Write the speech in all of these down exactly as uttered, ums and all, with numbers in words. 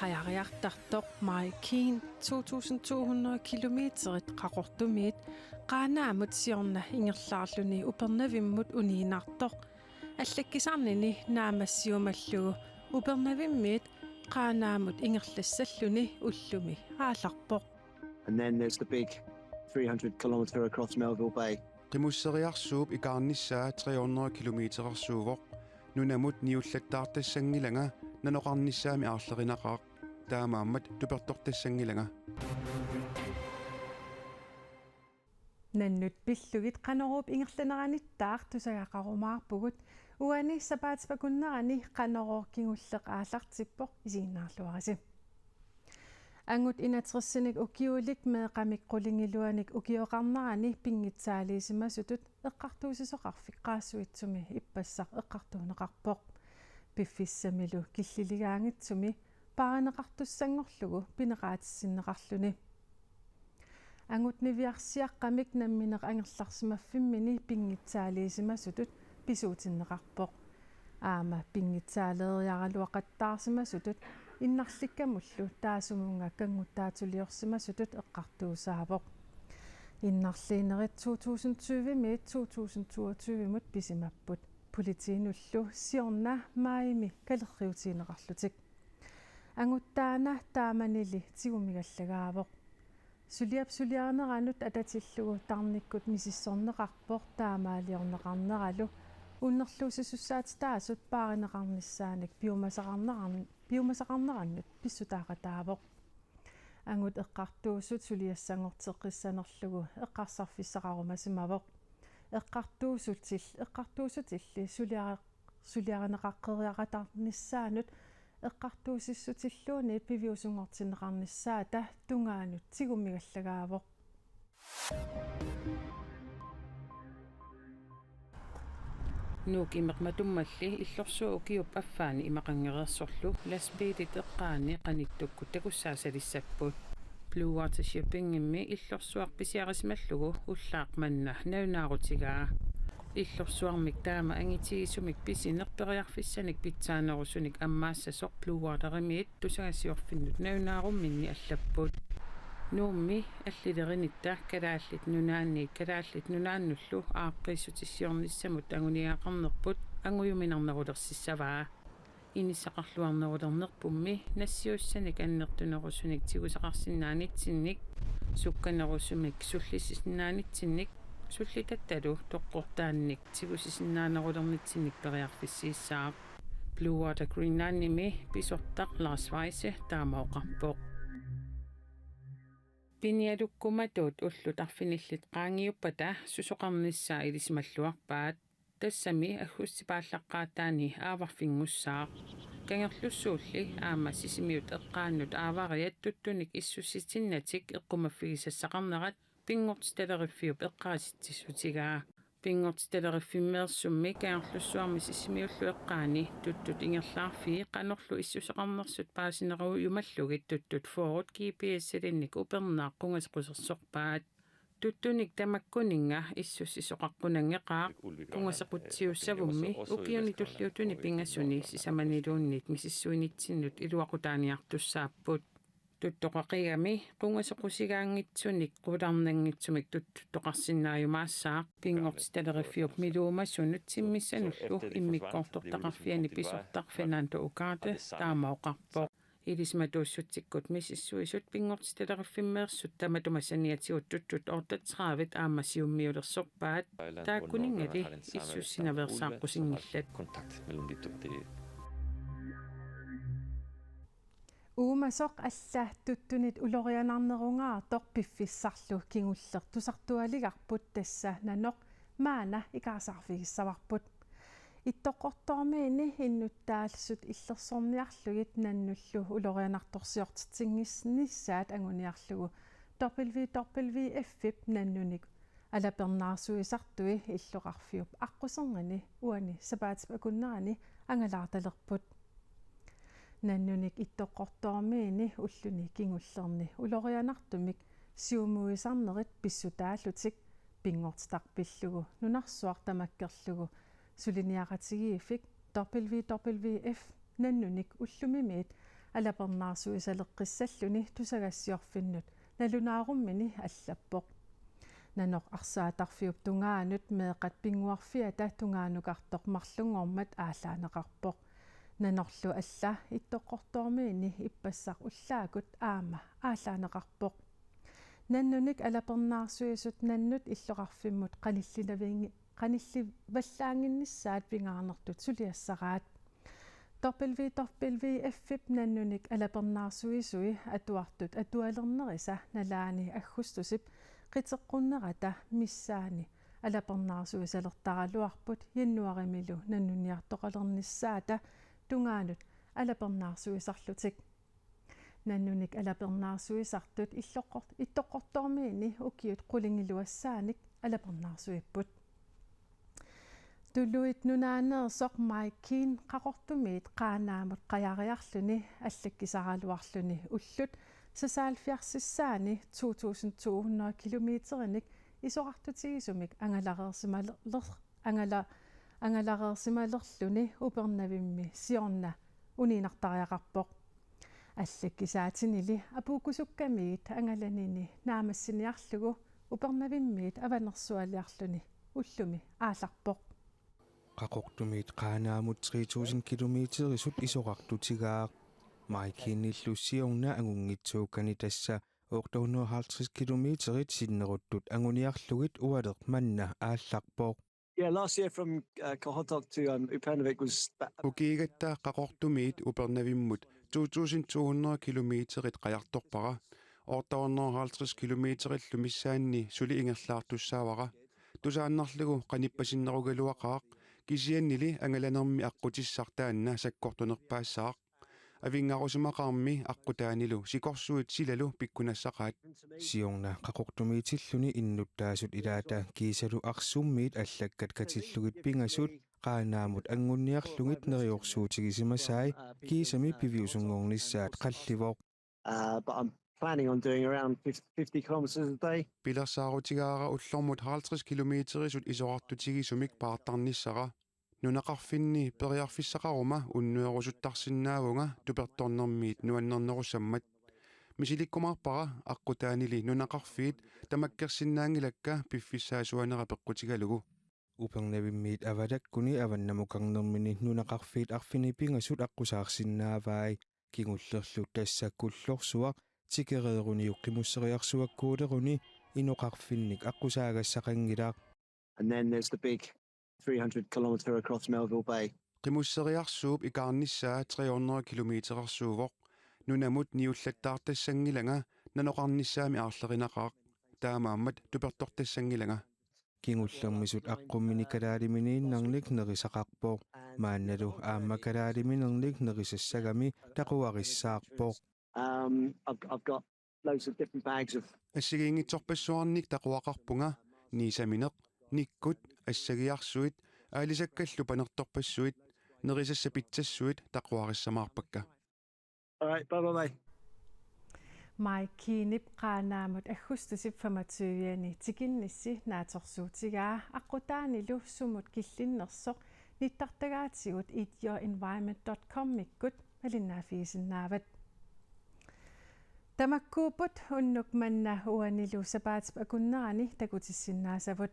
Ajariartartoq Mike Keane to tusind to hundrede kilometerit Qaqortumiit Qaanaamut siorna ingerlaarluni Upernavimmut uniinnartoq allakkisarnini naammassiumallugu Upernavimmiit Qaanaamut ingerlassalluni ullumi aallarpoq. And then there's the big three hundred kilometre across Melville Bay. Qimusseriarsuup ikaarnissaa tre hundrede kilometerersuuvoq. Nunamut niullattaartassanngilanga, nanoqarnissaami aarlerinaqaaq. Taamaammat tupertortassanngilanga. Nannut pillugit Qanoruup ingerlaneranittaaq tusagaqarumaarpugut. Uani sapaatip akunnerani Qanorooq kingulleq aallartippoq, isiginnaarluarisi. Angut enogtresinik ukiulik meeqqamik qulingiluanik ukioqarnerani pinngitsaaliisimasutut eqqartuussisoqarfik Qaasuitsumi ippassaq eqqartuunneqarpoq. Piffissamilu killiligaanngitsumi paarineqartussanngorlugu pineqaatissinneqarluni. Angut niviarsiaqqamik nammineq angerlarsimaffimmini pinngitsaaliisimasutut pisuutinneqarpoq. Aamma pinngitsaaleeriaraluaqattaarsimasutut innarlikkamullu taassumunnga kannguttaatuliorsimasutut eqqartuussaavoq. Innarliinerit to tusind tyve-miit to tusind toogtyve-mut pisimapput. Politiinullu siorna maajimi kalerriutigineqarlutik. Angut taanna taamanili tigumigallagaavoq. Suliap suliarineranut atatillugu tarnikkut misissorneqarpoq taamaaliorneqarneralu unnerluussisussaatitaasut paarineqarnissaanik piumasaqarneran-, piumasaqarnerannut pissutaaqataavoq. Angut eqqartuusut suliassanngorteqqissanerlugu eqqarsarfissaqarumasimavoq. Eqqartuusutil-, eqqartuussutilli suliara-, suliarineqaqqeriaqatarnissaanut eqqartuussissutilluunniit piviusunngortinneqarnissaata tungaanut tigumigallagaavoq. Nuuk imeq matummalli illorsuaq ukiup affaani imaqanngereersorlu lastbiilit eqqaanni qanittukkut takussaasalissapput. Blue Water Shippingimmi illorsuaq pisiarisimallugu ullaaq manna nalunaarutigaa. Illorsuarmik taama angitigisumik pisineq periarfissanik pitsaanerusunik ammaassasoq Blue Waterimiit tusagassiorfinnut nalunaarumminni allapput. Nuummi allilerinikka Kalaallit Nunaanniit Kalaallit Nunaannullu aaqqiissutissiornissamut anguniagaqarnerput angujuminarnerulersissavaa. Inissaqarluarnerulernerpummi nassiussanik annertunerusunik tigusaqarsinnaanitsinnik, sukkanerusumik sullisisinnaanitsinnik, sullitattalu toqqortaannik tigusisinnaanerulernitsinnik periarfissiissaaq. Blue Water Greenlandimi pisortaq Lars Weise taama oqarpoq. Pinialukkumatuut ullut arfinillit qaangiuppata susoqarnissaa ilisimalluarpaat. Tassami aggustip aallaqqaataani aavarfinngussaaq. Kangerlussuulli aamma Sisimiut eqqaannut aavariat tuttunik issussitinnatik eqqumaffigisassaqarnerat Pinngortitaleriffiup eqqaasitsissutigaa. Pinngortitaleriffimmik Kangerlussuarmi Sisimiullu eqqaani tuttut ingerlaarfii qanorlu issuseqarnersut paasinerujumallugit tuttut fyrret G P S-ilinnik upernaaq qungasequsersorpaat. Tuttunik tamakkuninnga issussisoqaqqunanngeqaaq, qungasequtsiussavummi ukiuni tulliuttuni pingasuni sisamaniluunniit misissuinitsinnut iluaqutaaniartussaapput. Tuttoqaqigami qungasequsigaanngitsunik qularnanngitsumik tuttuttoqarsinnaajumaassaaq, Pinngortitaleriffiup miluumasunut timmissanullu immikkoortortaqarfiani pisortaq Fernando Ugarte taama oqarpoq. Ilisimatuussutsikkut misissuisut Pinngortitaleriffimmik tamatuma saniatigut tuttut otteogtredive aamma siummiulersorpaat, taakkuninngali issussinaveersaaqqusinngillat. Uumasoq alla tuttunit ulorianarnerungaartoq piffissarlu kingulleq tusartualigarput, tassa nanoq maanna ikaarsaarfigissavarput. Ittoqqortoormiini innuttaalsut illersorniarlugit nannullu ulorianartorsiortitsinngis-, nissaat anguniarlugu W W F-ip nannunik alapernaarsuisartui illoqarfiup aqquserngani uani sapaatip akunnerani angalaartalerput. Nannunik Ittoqqortoormiini ulluni kingullerni ulorianartumik siumuisarnerit pissutaallutik, pinngortitaq pillugu nunarsuaq tamakkerlugu suliniaqatigiiffik W W F nannunik ullumimiit alapernaarsuisaleqqissalluni tusagassiorfinnut nalunaarummini allappoq. Nanoq arsaatarfiup tungaanut meeqqat pinnguarfiata tungaanukartoq marlunngormat aallaaneqarpoq. Nanorlu alla Ittoqqortoormiini ippassaq ullaakkut aamma aallaaneqarpoq. Nannunik alapernaarsuisut nannut illoqarfimmut qanillivallaannginnissaat pingaarnertut suliassaraat. W W F-ip nannunik alapernaarsuisui atuartut atualernerisa nalaani aggustusip qiteqqunnerata missaani alapernaarsuisalertaraluarput januarimilu nannunniartoqalernissaata tungaanut alapernaarsuisarlutik. Nannunik alapernaarsuisartut illoqqort-, Ittoqqortoormiini ukiut qulingiluassaanik alapernaarsuipput. Tuluit nunaaneersoq Mike Keane Qaqortumiit Qaanaamut qajariarluni allakkisaraluarluni ullut seksoghalvfjerdsissaani to tusind to hundrede kilometerinik isorartutigisumik angalareersimaler-, angala-, angalareersimalerluni Upernavimmi siorna uniinnartariaqarpoq. Allakkisaatinili apuukkusukkamiit angalanini naammassiniarlugu Upernavimmiit avanersualiarluni ullumi aallarpoq. Qaqortumiit Qaanaamut tre tusind kilometerisut isorartutigaaq. Mike Keanellu siorna angunngitsuukkani, tassa otte hundrede og halvtreds kilometerit sinneruttut anguniarlugit, ualeq manna aallarpoq. Yeah, last year from uh, Qaqortoq to um, Upernavik was ba- Ukiigatta Qaqortumiit Upernavimmut to tusind to hundrede kilometerit qajartorpara. Otte hundrede og halvtreds kilometerillu missaanni suli ingerlaartussaavara. Tusaannarlugu qanippasinnerugaluaqaaq, kisiannili angalanermi aqqutissaq taanna sakkortunerpaassaaq. Avinngarusimaqarmi aqqutaanilu sikorsuit silalu pikkunassaqaat. Siorna Qaqortumiitilluni innuttaasut ilaata kiisalu Arsummiit allakkat katillugit pingasut Qaanaamut anngunniarlugit neriorsuutigisimasai, kiisami piviusunngornissaat qallivoq. Uh, but I'm planning on doing around fifty kilometers a day. Pilersaarutigaara ullormut halvtreds kilometerisut isorartutigisumik paartarnissara. Nunaqarfinni periarfissaqaruma unnuerusuttarsinnaavunga tupertornermiit nuannernerussammat. Misilikkumaarpara aqqutaanili nunaqarfiit tamakkersinnaanngilakka piffissaasuanera peqqutigalugu. Upernavimmiit avalakkuni avannamukarnermini nunaqarfiit arfineq-pingasut aqqusaarsinnaavai. Kingullerlu tassa Kullorsuaq tikereeruniuk qimusseriarsuakkuuleruni inoqarfinnik aqqusaagassaqanngilaq. And then there's the big three hundred kilometer across Melville Bay. Qimusseriarsuup ikaarnissaa tre hundrede kilometerersuuvoq. Nunamut niullattaartassanngilanga, nanoqarnissaami aarlerinaqaaq. Taamaammat tupertortassanngilanga. Kingullermisut aqqummini kalaaliminiinnarnik nerisaqarpoq. Maannalu aamma kalaaliminernik nerisassagami taquarissaarpoq. Um, I've, I've got loads of different bags of Assigiinngitsorpassuarnik taquaqarpunga, niisamineq, nikkut, assagiarsuit, aalisakkallu panertorpassuit, nerisassat pitsassuit taquarissamaarpakka. All right, bye bye bye. Mike Keanep Qaanaamut aggustusip femogtyve-ani tikinnissi naatsorsuutigaa aqqutaanilu sumut killinnersoq nittartagaatigut eat your environment dot com-ikkut malinnaaffigisinnaavat. Tamakkuupput unnuk manna uanilu sapaatip akunnerani takutissinnaasavut.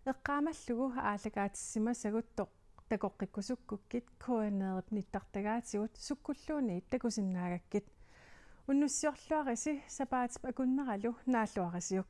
Eqqaamallugu aallakaatissimasagut toq-, takoqqikkusukkukkit K N R-ip nittartagaatigut sukkulluunniit takusinnaagakkit. Unnussiorluarisi sapaatip akunneralu naalluarisiuk.